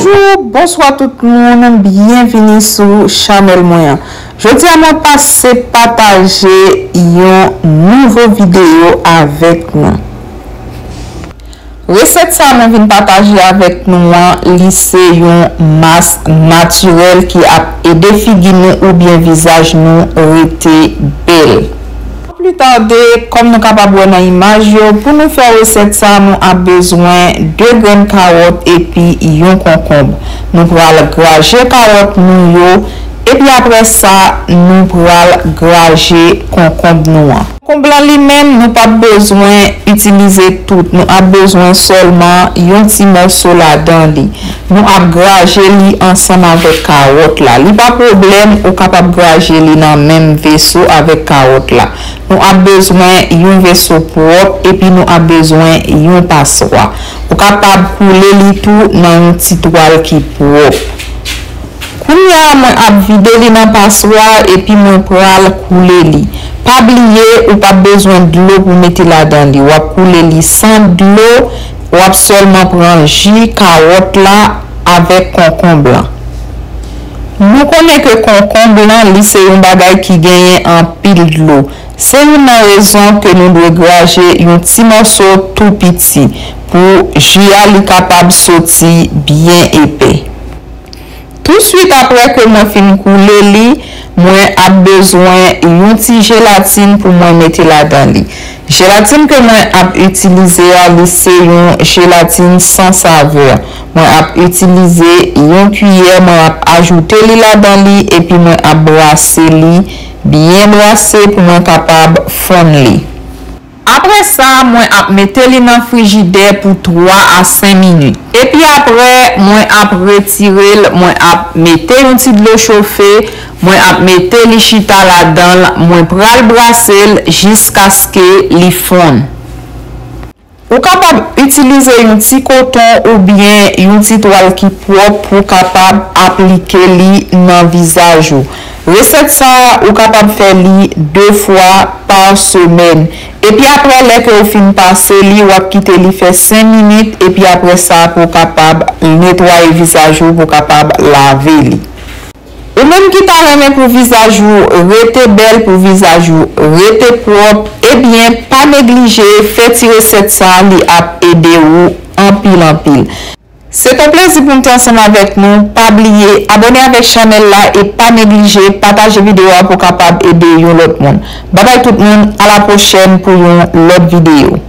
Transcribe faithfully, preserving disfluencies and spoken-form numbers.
Bonjou, bonswa tout moun, byenvini sou chanèl mwen an. Jodi a mwen pase pataje yon nouvo videyo avèk nou. Resèt sa mwen vin pataje avèk nou an, li se yon mask natirèl ki ap ede figi nou oubyen vizaj nou rete bèl. San pli tade, kòm nou kapab wè nan imaj yo, pou nou fè resèt sa, nou ap bezwen de grenn kawòt epi yon konkonb. Nou pral graje kawòt nou yo, epi apre sa, nou pral graje konkonb nou an. Konkonb lan li menm, nou p ap bezwen itilize tout, nou ap bezwen sèlman yon ti mòso ladan li. Nou ap graje li ansanm avèk kawòt la. Li pa pwoblèm, ou kapab graje li nan menm veso avèk kawòt la. Nou ap bezwen yon veso pwòp, epi nou ap bezwen yon paswa. Ou kapab koule li tou nan yon ti twal ki pwòp. Kounye a, mwen ap vide li nan paswa, epi mwen pral koule li. Pa bliye, ou p ap bezwen dlo pou mete ladan li. W ap koule li san dlo, w ap sèlman pran ji kawòt la avèk konkonb lan. Nou konnen ke konkonb lan, li se yon bagay ki genyen anpil dlo. Se youn nan rezon ke nou dwe graje yon ti mòso tou piti pou ji a li kapab soti byen epe. Touswit apre ke mwen fin koule li, mwen ap bezwen yon ti jelatin pou mwen mete ladan li. Jelatin ke mwen ap itilize a, li se yon jelatin san savè. Mwen ap itilize yon kiyè, mwen ap ajoute li ladan li, epi mwen ap brase li, byen brase pou mwen kapab fonn li. Apre sa, mwen ap mete li nan frijidè pou twa a senk minit. Epi apre, mwen ap retire l, mwen ap mete yon ti dlo chofe, mwen ap mete li chita ladan l, mwen pral brase l jiskaske li fonn. Ou kapab itilize yon ti koton oubyen yon ti twal ki pwòp pou w kapab aplike li nan vizaj ou. Resèt sa a, ou kapab fè li de fwa pa semèn. Epi apre, lè ke w fin pase li, w ap kite li fè senk minit, epi apre sa, pou w kapab netwaye vizaj ou, pou w kapab lave li. Ou menm ki ta renmen pou vizaj ou rete bèl, pou vizaj ou rete pwòp, ebyen, pa neglije fè ti resèt sa a, li ap ede ou anpil, anpil. Se te yon plezi pou m te ansanm avèk nou. Pa bliye abòne avèk chanèl la e pa neglije pataje videyo a pou w kapab ede yon lòt moun. Babay tout moun, a la pwochèn pou yon lòt videyo.